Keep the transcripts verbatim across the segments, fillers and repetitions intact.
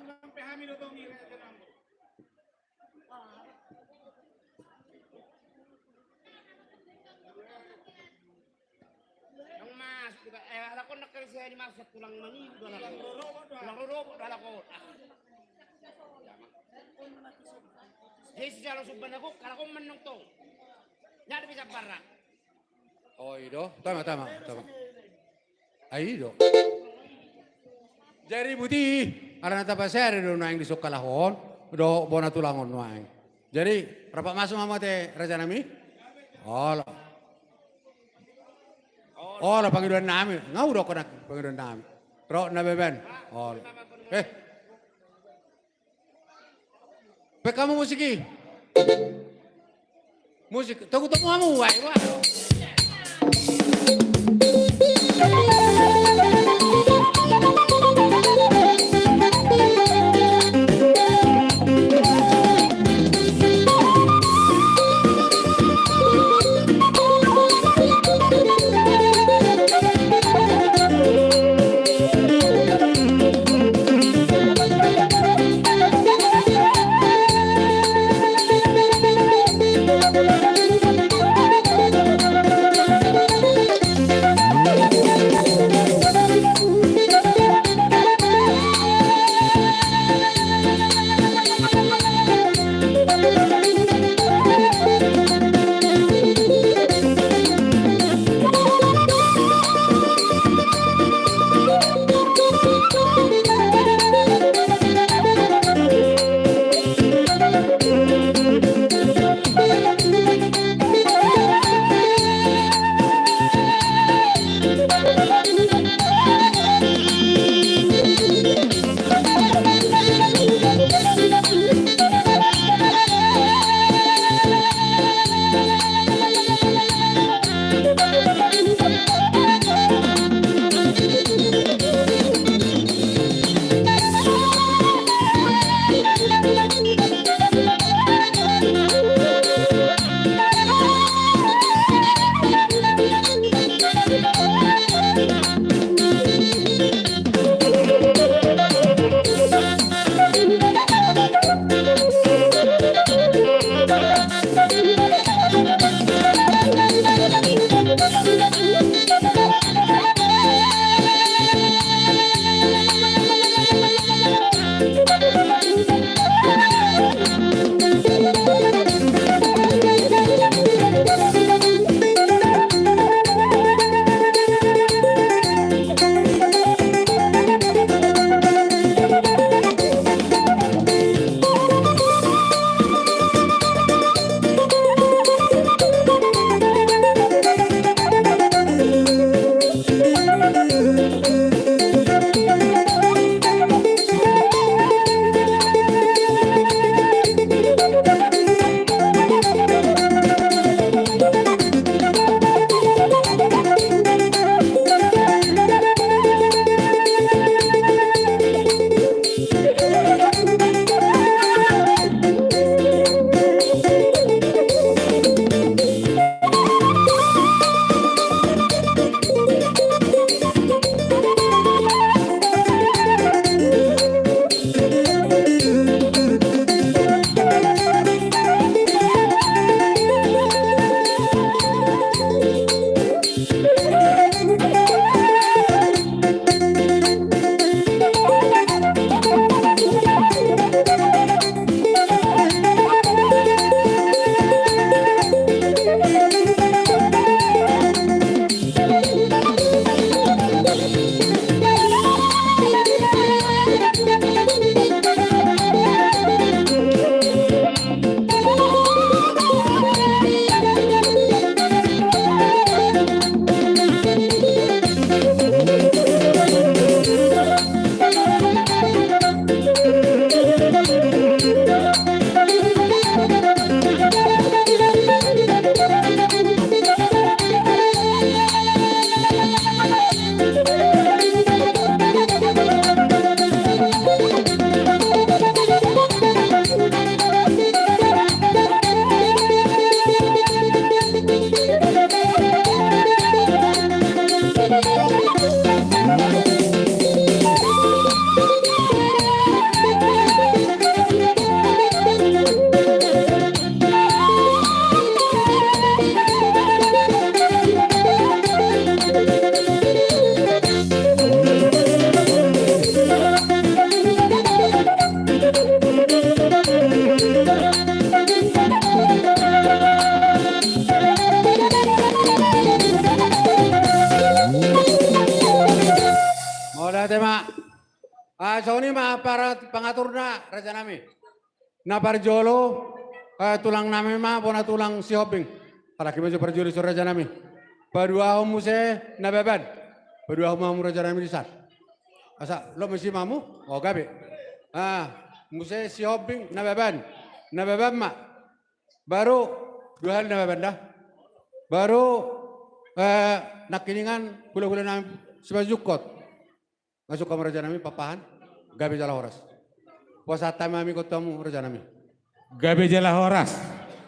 Nang mas, eh, halak on nang kali saya di mas, tulang maniu do halak on. Tulang rorobot do halak on. Ah. Jadi sijalo sumbanna gok, halak on mannong tong. Nggak ada bisa barang. Oh, i do. Tama, tama, tama. Ai do. Jadi buti, ala na tapasere do nuaeng di songkalahon, do bona tulang on nuaeng. Jadi, rap masuk ma mate raja nami? Olo. Olo, pangidoan nami. Nga udah kena pangidoan nami. Ro na beben. Olo. Eh. Pe hamu musik i. Musik, togu-togu hamu, wai, wai. Ah, songon i ma para-, pangaturna, rajanami. Na parjolo, eh, tulangnami ma, bona tulang Sihombing. Halak i ma jo parjolo i, rajanami. Paduahon muse Nababan. Paduahon ma hamu, rajanami, di san. Asa, lo muse ma hamu? O, gabe. Ah, muse Sihombing, Nababan. Nababan ma. Baru, dua hali Nababan da. Baru, eh, nangkiningan hulahula nami Simanjungkot. Masuk hamu, rajanami, Pakpahan. Gabe jala horas. Pasahat hami ma tu hamu, rajanami. Gabe jala horas.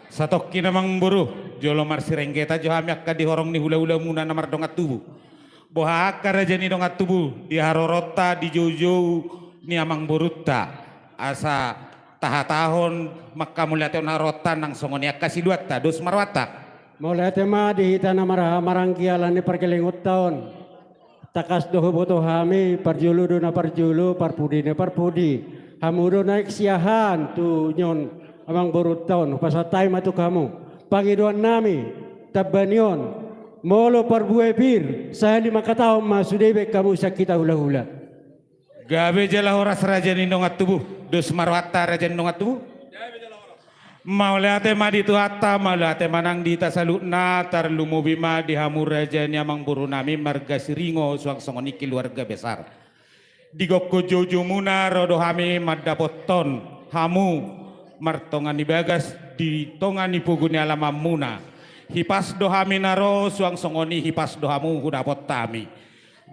Satongkin, amangboru, jolo marsirenggetan jo hami angka di horong ni hulahulamuna na mardongan tubu. Boha angka raja ni dongan tubu di haroronta, di joujou ni amangborunta, asa tahatahon mangkamauliatehon haroronta nang songon i angka siluanta. Dos ma rohanta. Mauliate ma di hita na marhaha maranggi ala ni pargellengonta on. Tangkas do huboto hami, parjolo do na parjolo, parpudi na parpudi. Hamu do naeng siahaan tu inganan amangborunta on, hupasahat hami ma tu hamu. Pangidoannami, tamba ni on, molo parbue pir, sahali mangkatahon ma sude dibaen hamu sian hita hulahula. Gabe jala horas, raja ni dongan tubu. Dos ma rohanta, raja ni dongan tubu. Mauliate ma di Tuhanta, mauliate ma nang di hita saluhutna, tarlumobi ma di hamu raja ni amangborunami marga Siringo, suang songon i keluarga besar. Di gokhon joujoumuna ro do hami mandapothon hamu martonga ni bagas di tonga ni pogu ni alamanmuna. Hipas do hami na ro, suang songon i hipas do hamu hudapot hami.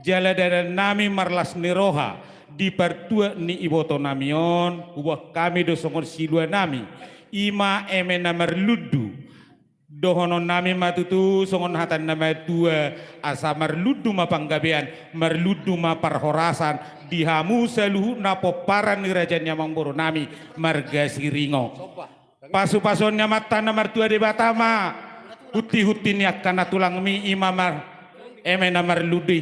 Jala dalan nami marlas ni roha di partuat ni iboto nami on, huboan hami do songon siluanami, i ma eme na marlundu. Dohonon nami ma tutu songon hata ni na matua, asa marlundu ma panggabean, marlundu ma parhorasan di hamu saluhutna pomparan ni raja ni amangboru nami marga Siringo. Pasupasuon ni Amanta na martua Debata ma huntihunti ni angka na tulangmi, i ma mar-, eme na marlundu i.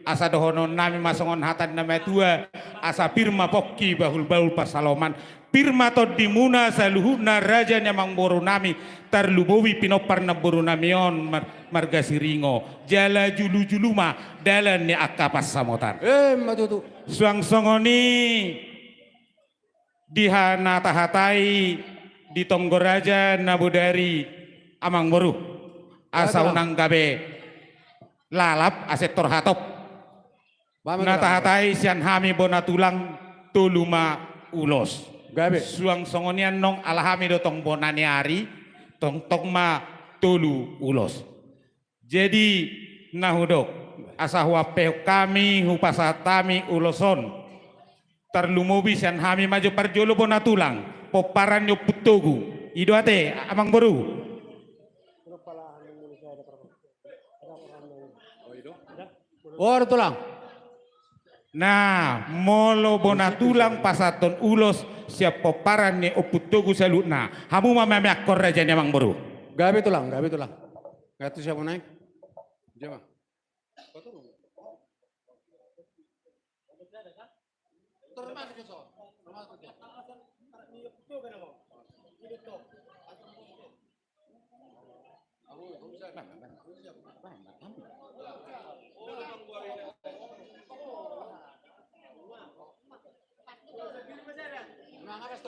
Asa dohonon nami ma songon hata ni na matua, asa pir ma pongki, bahulbahul pansalongan, pir ma tondimuna saluhutna raja ni amangboru nami, tarlumobi pinompar namboru nami on mar-, marga Siringo, jala jolojolo ma dalan ni angka pansamotan. Emma tutu. Suang songon i di ha na tahatai di tonggo raja na bodari, amangboru, asa unang gabe lalap asa tor hatop. Na tahatai sian hami bona tulang, tolu ma ulos. Gabe. Suang songon i annon, ala hami do tong bona ni ari, tongtong ma tolu ulos. Jadi, na hudok, asa huampehon hami, hupasahat hami ulos on, tarlumobi sian hami ma jo parjolo bona tulang, pomparan ni Ompu Togu. I do ate, amangboru. Olo, tulang. Na, molo bona tulang pasahathon ulos sian pomparan ni Ompu Togu saluhutna, hamu ma mameakkon, raja ni amangboru. Gabe, tulang, gabe, tulang. Gabe tu siapa naik? Dia mah.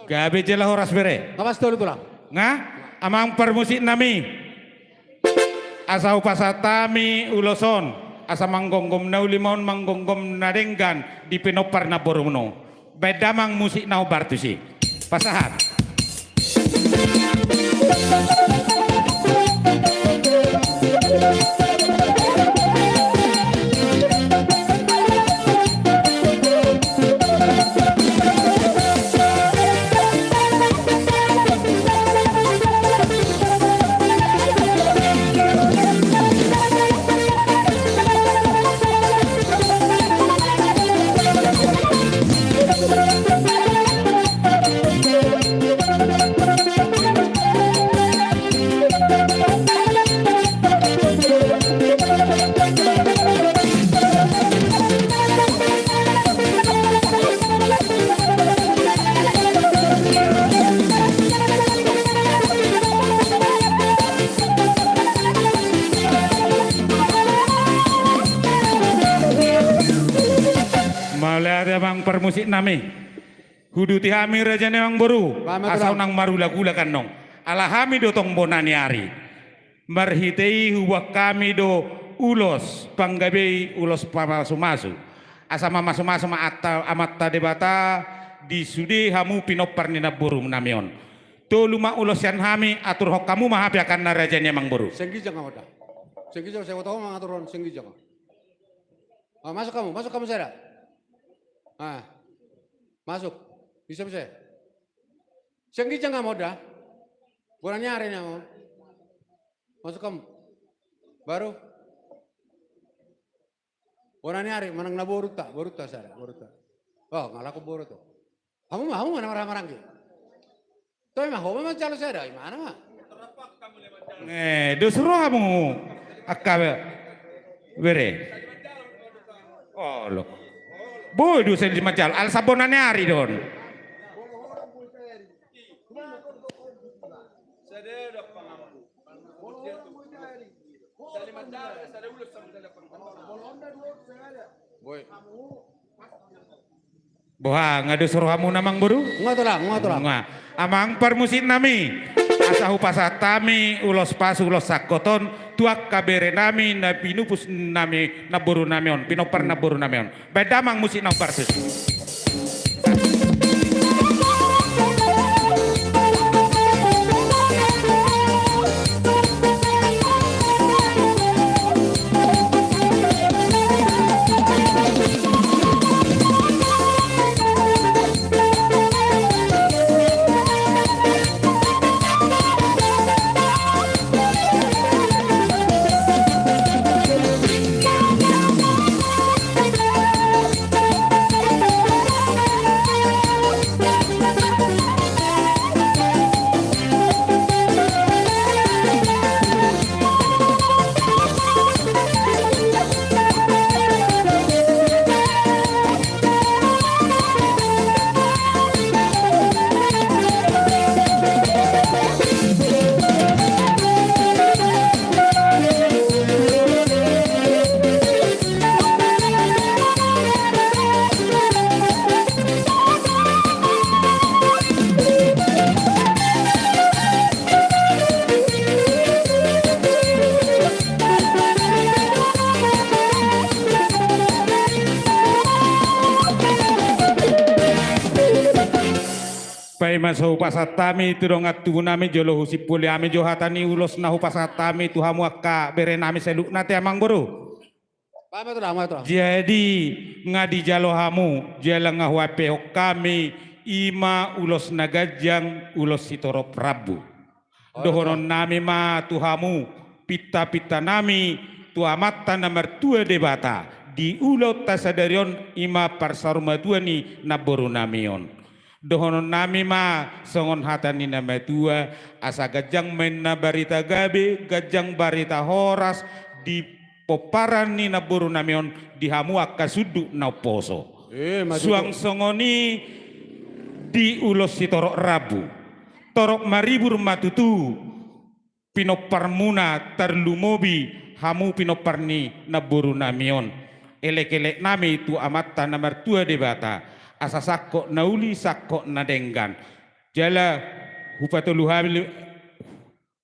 Gabe jala horas, bere. Nga pas tolu, tulang. Nga, amang parmusik nami. Asa hupasahat hami ulos on, asa manggomgom na uli ma on, manggomgom na denggan di pinompar namboru on. Baen damang musik na hombar tusi. Pasahat. Amang parmusik nami, huduti hami raja ni amangboru, asa unang marulak-ulak annon. Ala hami do tong bona ni ari. Marhite i huboan hami do ulos panggabean, ulos pamasu-masu. Asa mamasu-masu ma Amanta Debata di sude hamu pinompar ni namboru nami on. Tolu ma ulos sian hami, aturhon hamu ma hape angka na raja ni amangboru. Senggi jang hamu da. Senggi jang, sai huboto hamu mangaturhon, senggi jang. Ah, masuk hamu, masuk hamu sada. Ah, masuk. Bisa, bisa. Senggi jang hamu da. Bona ni ari ni hamu. Masuk hamu. Baru. Bona ni ari, manang na borunta, borunta sada, borunta. Oh, nga laho boru tu. Hamu ma, hamu ma na marhaha maranggi. Toe ma, ho ma manjalo sada, imana ma. Eh, dos rohamu, angka bere. Olo. Boi do sali manjalo, ala sabona ni ari do on. Boha, nga dos rohamuna amangboru? Nga tulang, nga tulang. Nga. Amang parmusik nami, asa hupasahat hami ulos pasu, ulos sangkot on tu angka bere nami na pinupus nami namboru nami on, pinompar namboru nami on. Baen damang musik na parsus. Paima so hupasahat hami tu dongan tubu nami, jolo husimpuli hami jo hata ni ulos na hupasahat hami tu hamu angka bere nami saluhutna, ate amangboru. Jadi nga dijalo hamu jala nga huampehon hami, i ma ulos na ganjang, ulos sitorop rambu. Dohonon nami ma tu hamu, pinta-pinta nami tu Amanta na martua Debata, di ulaonta sadari on, i ma parsaurmatua ni namboru nami on. Dohonon nami ma songon hata ni na matua, asa ganjang ma inna barita gabe, ganjang barita horas di pomparan ni namboru nami on, di hamu angka sundut na umposo. Suang songon i di ulos sitorop rambu. Torop maribur ma tutu pinomparmuna, tarlumobi hamu pinompar ni namboru nami on. Elek-elek nami tu Amanta na martua Debata, asa sangkot na uli, sangkot na denggan. Jala hupatolu hami,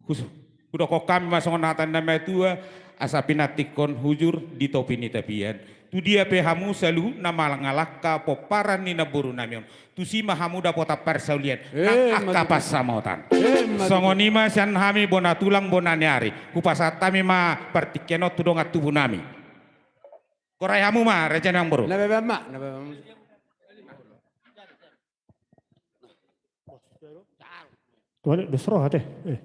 hus-, hudokkon hami ma songon hata ni na matua, asa pinantikhon hujur di topi ni tapian. Tu dia pe hamu saluhutna mangalangka pomparan ni namboru nami on, tusi ma hamu dapotan parsaulian nang angka pansamotan. Songon i ma sian hami bona tulang bona ni ari, hupasahat hami ma partingkian on tu dongan tubu nami. Gorai hamu ma raja ni amangboru. Na baen ma, na baen ma. Wale, dos roha, ate. Eh.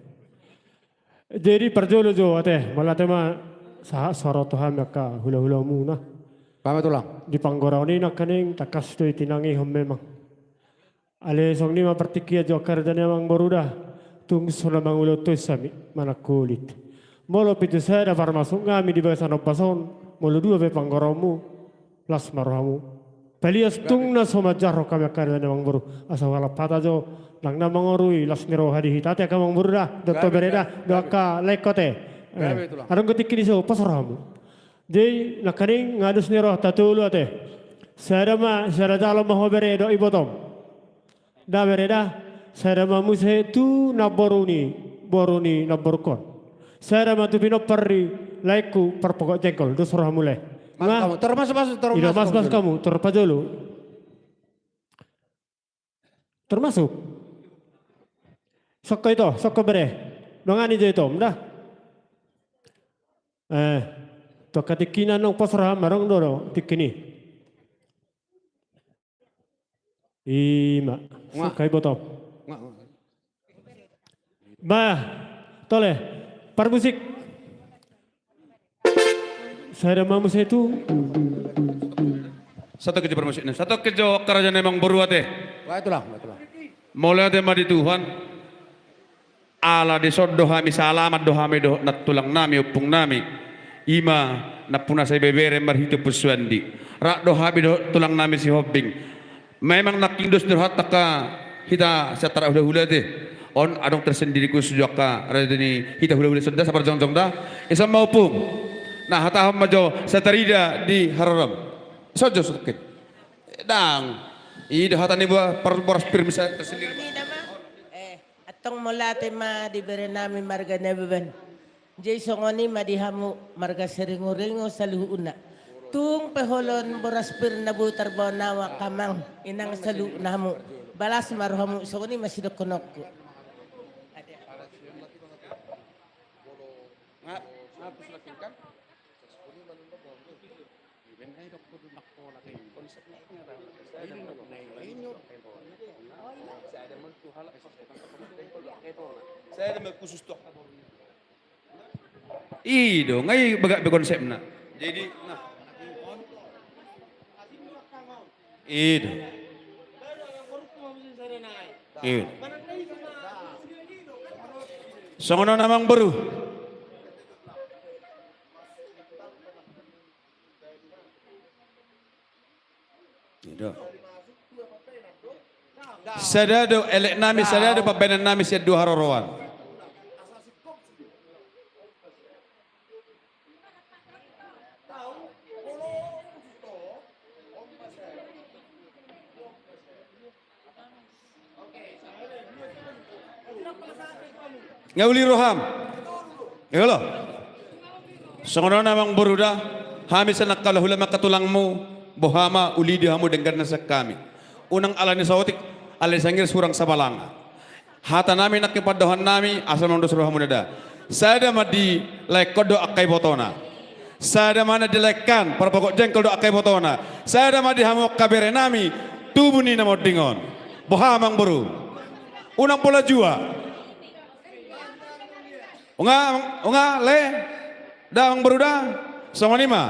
Jadi parjolo jo, ate, mauliate ma sahat saroha tu hami angka hula-hulamuna. Paham, tulang. Di panggoraon i nangkaning tangkas do itinangihon memang. Alai songon i ma partingkian jo angka raja ni amangboru da. Tung so na mangulahon tois hami manangkulit. Molo pintu sada parmasuk nami di bagasan ombas on, molo dua pe panggoraonmu, las ma rohamu. Palias tung na so manjarhon hami angka raja ni amangboru, asa hualap hata jo, nang na mangorui las ni roha di hita, ate, angka amangboru da, dohot bere da, dohot angka lae, ate. Adong do tingki ni so, pos rohamu. Jadi nangkaning nga dos ni roha ta tolu, ate. Sada ma, sada jalo ma ho bere dohot ibotom. Da bere da, sada ma muse tu namboru ni, boru ni namborungkon. Sada ma tu pinompar ni laengku parpogok jengkol, dos rohamu lae. Masuk hamu, tor masuk, masuk, tor masuk, masuk hamu, tor pajolo. Tor masuk. Songko ito, songko bere. Dongani jo ito, da. Eh, tu angka tingkina nunga pos roham, adong do tingki ni. Ima, songko ibotom. Bah, tole, parmusik. Sada ma muse tu. Satongkin jo parmusikna, satongkin jo angka raja ni amangboru ate. Mauliate ma di Tuhan. Ala dison do hami, salamat do hami dohot nantulang nami, ompung nami. Ima nampuna sai bebere marhite Ompu Suandi. Rap do hami dohot tulang nami Sihombing. Memang nangkin dos ni rohanta angka hita sian tarhulahula ate. On adong tersendiri khusus jo angka raja ni hita hulahula sonda saparjongjong da. Ison ma ompung. Nah, hatahon ma jo sai tarida di haroram. Ison jo sutkin. Dang. I do hata ni boa par-, boras pir misalna tersendiri. Antong mauliate ma di bere nami marga Nababan. Jadi songon i ma di hamu marga Siringuringu saluhutna. Tung pe holan boras pir na boi tarbahen au angka amang inang saluhutna hamu. Balas ma rohamu, songon i ma sidohononku. I do, nga i bagak be konsepna. Jadi, nah. I do. I do. Songon on amangboru. I do. Sada do elek nami, sada do pambahenan nami sian dua haroroan. Nga uli roham. Olo. Songon on amangboru da, hami sian angka hulahula ma angka tulangmu, boha ma uli di hamu denggan na sian hami. Unang ala ni saotik, ala ni sangir surang sabalanga. Hata nami nangkin pandohan nami, asa unang dos rohamuna da. Sada ma di laengkon dohot angka ibotona. Sada ma na di laengkon, parpogok jengkol dohot angka ibotona. Sada ma di hamu angka bere nami, tubu ni na monding on. Boha amangboru. Unang pola jua. Unga, unga, le. Da amangboru da. Songon i ma.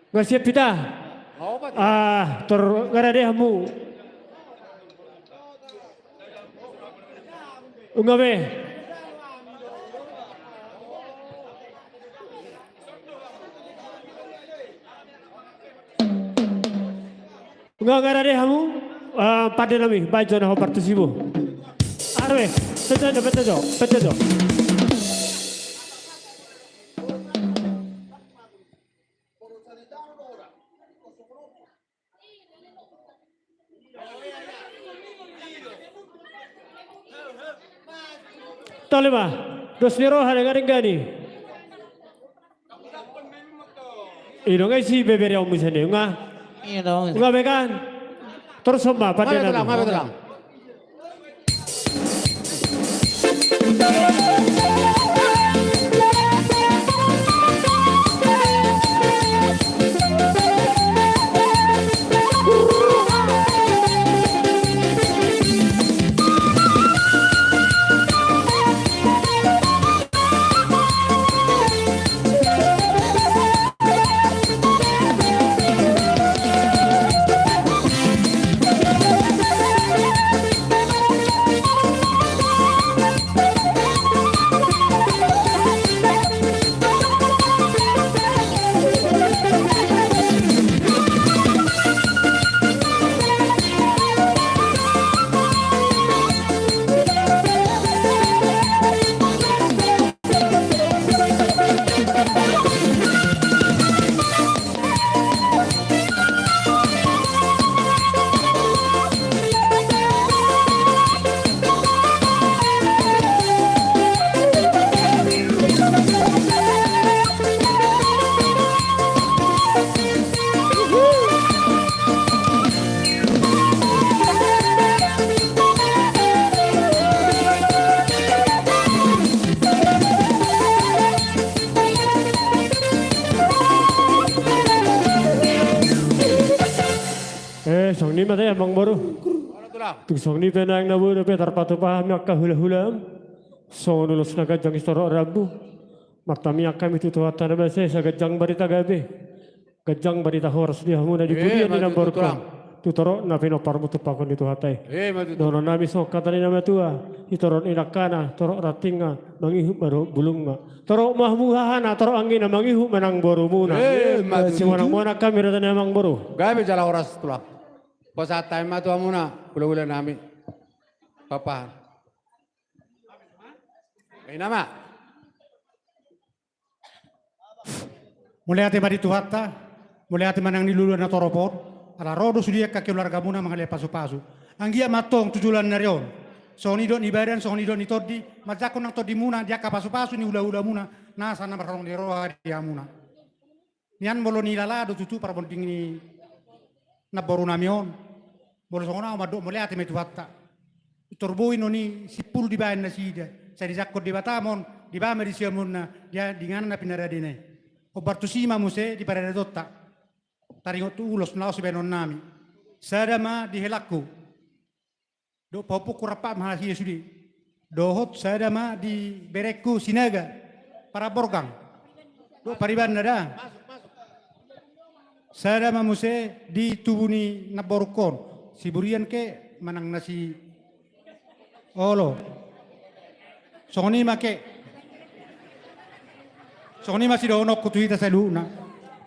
Nga siap hita. Ah, tor nga rade hamu. Unga be. Nga, nga rade hamu, ah, pande nami, baen jo na ho partusi bo. Arwe, pete jo, pete jo, pete jo. Tole ma, dos ni roha na nga denggan i. I do nga isi bebere on muse ni, nga. I do. Nga be kan. Torus on ma, pande nami. Nga be tulang, nga be tulang. Songon i ma da, amang boru. Tung songon i pe, naeng na boi dope tarpatupa hami angka hulahulam. Songon ulos na ganjang sitorop rambu, martangiang hami tu Tuhanta na basa i, sai ganjang barita gabe, ganjang barita horas di hamuna di huria ni namborungkon, tu torop na pinomparmu tumpahon ni Tuhanta i. Dohonon nami songon hata ni na matua: Sitorop ni nangkana, torop rantingna, mangihut ma dohot bulungna. Torop ma hamu hahana, torop anggina, mangihut ma nang borumuna. Simonang-monang hami, raja ni amang boru. Gabe jala horas, tulang. Pasahat hami ma tu hamuna hulahula nami. Papahan. Ina ma. Mauliate ma di Tuhanta, mauliate ma nang di luluan na torop on, ala ro do sude angka keluargamuna mangalean pasupasu. Anggiat ma antong tu joloan ni ari on, songon i dohot ni badan, songon i dohot ni tondi, manjangkon nang tondimuna di angka pasupasu ni hulahulamuna, nasa na marholong ni roha di hamuna. Nian molo nilala do tutu parbonding ni namborunami on. Molo songon ahu mandok, mauliate ma di Tuhanta. Tor boi non i simpul dibaen nasida, sai dijangkon Debata ma on, dibaen ma di siamunna, di inganan na pinaradena i. Hombar tusi ma muse di paradatonta. Taringot tu ulos na laho sibaenonnami. Sada ma di helangku dohot pahompungku Rampak Mahasida sude, dohot sada ma di berengku Sinaga, Paramborgang dohot paribanna da. Sada ma muse di tubu ni namborungkon, Siburian ke manang na si olo. Songon i ma ke. Songon i ma sidohononku tu hita saluhutna.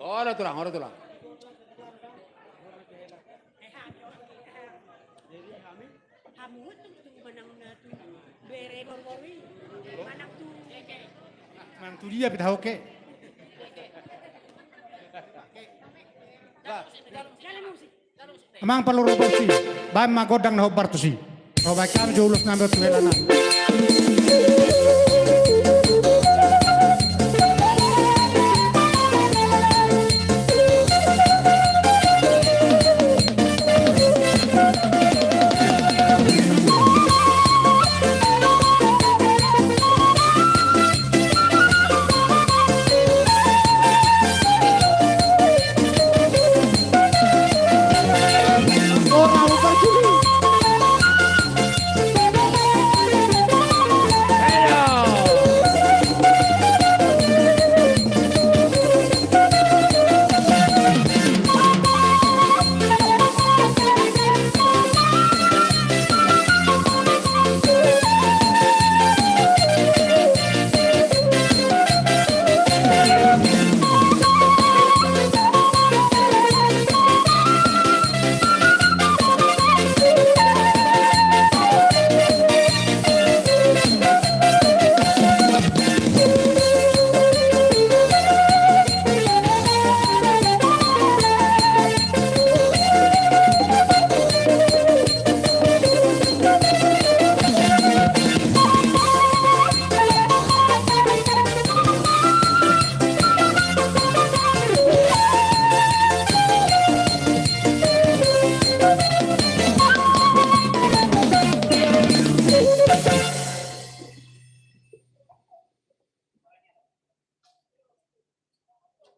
Olo tulang, olo tulang. Hamu tu, tu manang na tu bere boru-boru i, manang tu. Manang tu dia pita hoke. Amang parluru bosi, baen ma gondang na hombar tusi. Ro baen hami jo ulos nami tu hela nami.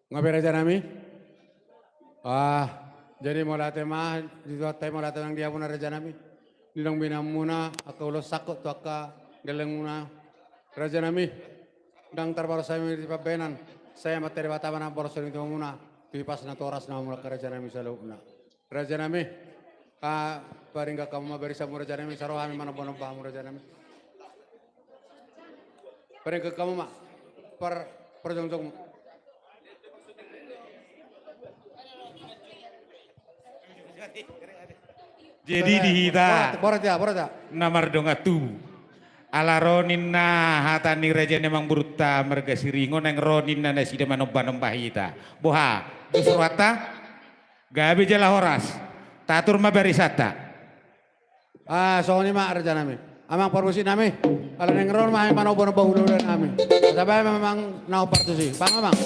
Nga be rajanami? Ah, jadi mauliate ma di Tuhanta i, mauliate nang di hamuna rajanami. Di naung binaenmuna angka ulos sangkot tu angka gellengmuna rajanami. Ndang tarbalos hami di pambahenan, sai Amanta Debata ma na mamboan soripada tu hamuna tu hipasna, tu horasna hamuna angka rajanami saluhutna. Rajanami, ah, paringgak hamu ma barisanmu rajanami, sai ro hami manomba-nomba hamu rajanami. Paringgak hamu ma par, parjongjongmu. Jadi di hita, borat, borat ya, borat ya, na mardongan tubu, ala ro ninna hata ni raja ni amangborunta marga Siringo, naeng ro ninna nasida manomba-nomba hita. Boha, dos rohanta? Gabe jala horas. Tatur ma barisanta. Ah, songon i ma rajanami. Amang parmusik nami, ala naeng ro ma hami manomba-nomba hula-hula nami. Asa baen ma amang na hombar tusi. Pang amang.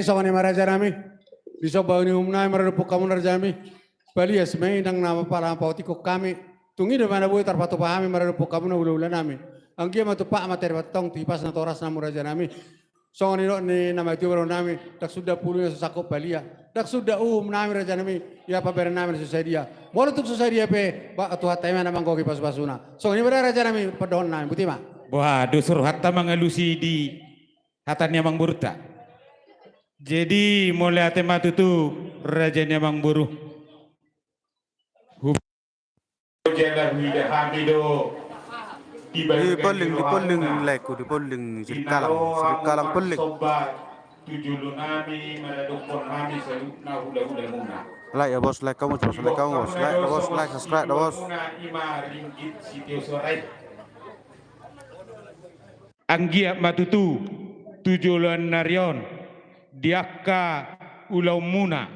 Songon i ma raja nami. Di somba ni uhum nami maradophon hamu raja nami. Palias ma i nang na pala paotikhon hami. Tung i do ma na boi tarpatupa hami maradophon hamu na hulahula nami. Anggiat ma tumpak ma teri patong tu hipas natoras nami raja nami. Songon i do ni na matua baru nami, ndang suda pulu na so sangkot palia. Ndang suda uhum nami raja nami, ia pabere nami na so sadia. Molo tung so sadia pe, ba Tuhanta i ma na manggohi pasupasuna. Songon i ma raja nami, pandohan nami, boti ma. Boha, dos rohanta mangalusi di hata ni amangborunta. Jadi, mauliate ma tutu, raja ni amangboru. Hu- Jala huida hami do. Di polling, di polling, like, di polling, Sirikalang, Sirikalang polling. Somba tu jolo nami maradophon hami saluhutna hulahulamuna. Like ya bos, like hamu bos, like hamu bos, like ya bos, like, subscribe ya bos. Ima ringgit sitio sorai. Anggiat ma tutu tu joloan ni ari on di angka ulaonmuna.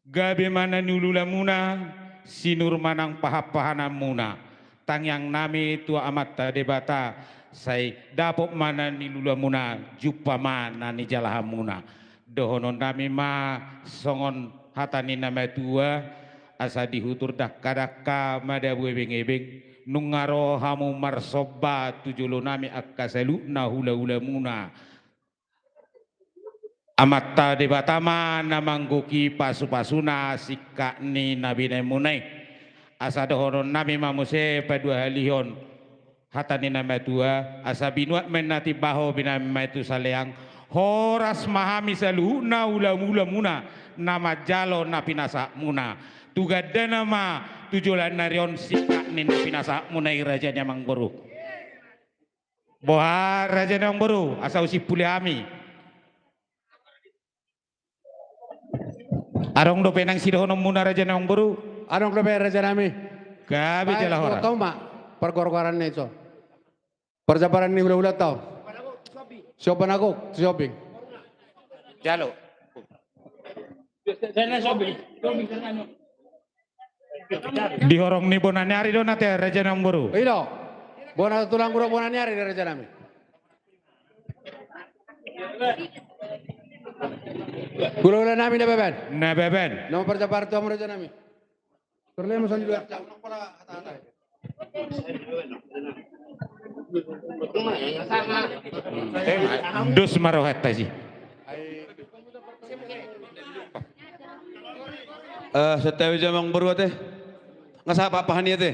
Gabe ma na niulahulamuna, sinur ma nang pahanpahananmuna. Tangiang nami tu Amanta Debata, sai dapot ma na niulahulamuna, jumpa ma na nijalahanmuna. Dohonon nami ma songon hata ni na matua, asa dihutur dangkadangka madabu ebengebeng, nunga ro hamu marsomba tu jolo nami angka saluhutna hulahulamuna. Amanta Debata ma na manggohi pasupasuna singkat ni na binahenmuna i. Asa dohonon nami ma muse paduahalihon hata ni na matua, asa binuat ma inna timbaho binahen ma i tu saleang, horas ma hami saluhutna hulahulamuna na manjalo na pinasahatmuna. Tu gandana ma tu joloan ni ari on singkat ni na pinasahatmuna i raja ni amangboru. Boha raja ni amangboru, asa husimpuli hami. Adong dope nang sidohononmuna raja ni amangboru? Adong dope raja nami. Gabe jala horas. Baen, buat hamu ma pargorgoran ni son. Parjambaran ni hulahulanta on. Siomba na gok, siomba. Jalo. Di horong ni bona ni ari do na te raja ni amangboru. I do. Bona tulang do bona ni ari do raja nami. Hulahula nami na beben. Na beben. Na mamparjambar tu hamu raja nami. Terlemo sandi dua. Dos ma rohanta i. Eh, santabi jo amangboru ate. Nga sahat pahanpahan i ate.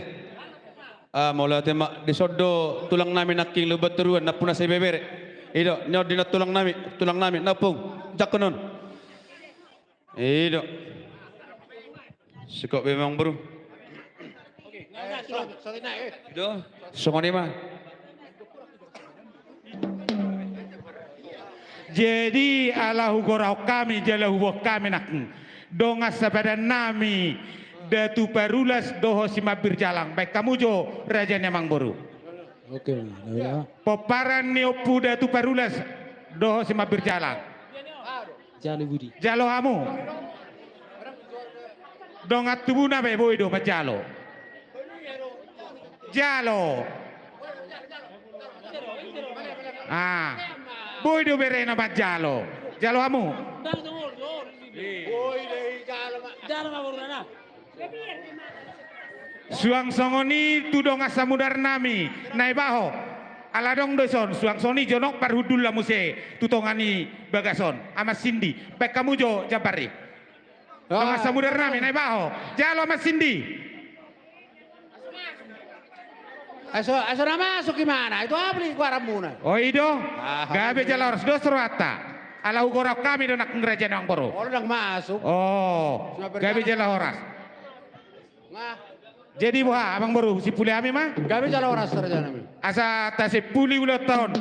Ah, mauliate ma, dison do tulang nami nangkin Lumban Toruan, nampuna sai bebere. I do, nion di na tulang nami, tulang nami, nampuna. Jangkon on. I do. Singkop be amangboru. I do, songon i ma. Jadi ala hugorahon hami jala huboan hami nangkin dongan sapadan nami Datu Parulas dohot Simambir Jalang, baen hamu jo raja ni amangboru. Oke. Pomparan ni Ompu Datu Parulas dohot Simambir Jalang. Jalo budi. Jalo hamu. Dongan tubuna be boi do manjalo. Jalo. Ah. Boi do berena manjalo. Jalo hamu. Suang songon i tu dongan samudar nami Naibaho. Ala adong do dison, suang songon i jonok parhundulna muse tu tonga ni bagas on. Ama Sindi, baen hamu jo jambar i. Dongan samudar nami Naibaho. Jalo Ama Sindi. Aso, aso na masuk imana, itu apa lagi goaranmuna? Oh, i do. Gabe jala horas, dos rohanta. Ala hugorahon hami do nangkin raja ni amangboru. Oh, ndang masuk. Oh, gabe jala horas. Jadi boha amangboru, husimpuli hami ma? Gabe jala horas raja nami. Asa tasimpuli ulaonta on.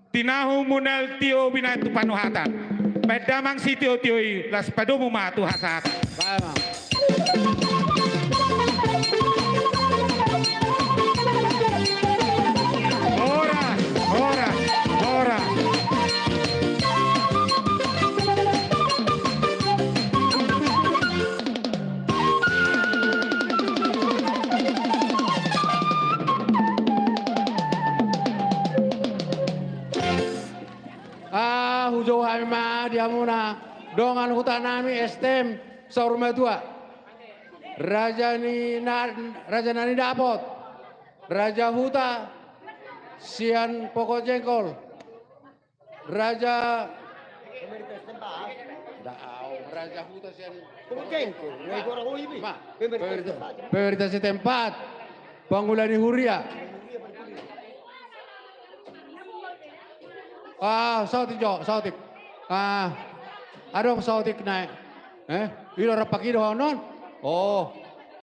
Tinahu munal tio binahen tu panuhatan. Baen damang sitiotio i, laos padomu ma tu hasahatan. Horas, horas, horas. Ah, hujou hami ma. Na dongan huta nami S T M Saur Matua. Raja ni na, raja na nidapot. Raja Huta sian Pokok Jengkol. Raja Dao, Raja Huta sian Pokok Jengkol. Ma, pemerintah, pemerintah setempat. Pangula ni huria. Ah, saotik jo, saotik. Ah, adong saotik na. Eh, ilo rap pakido non. Oh,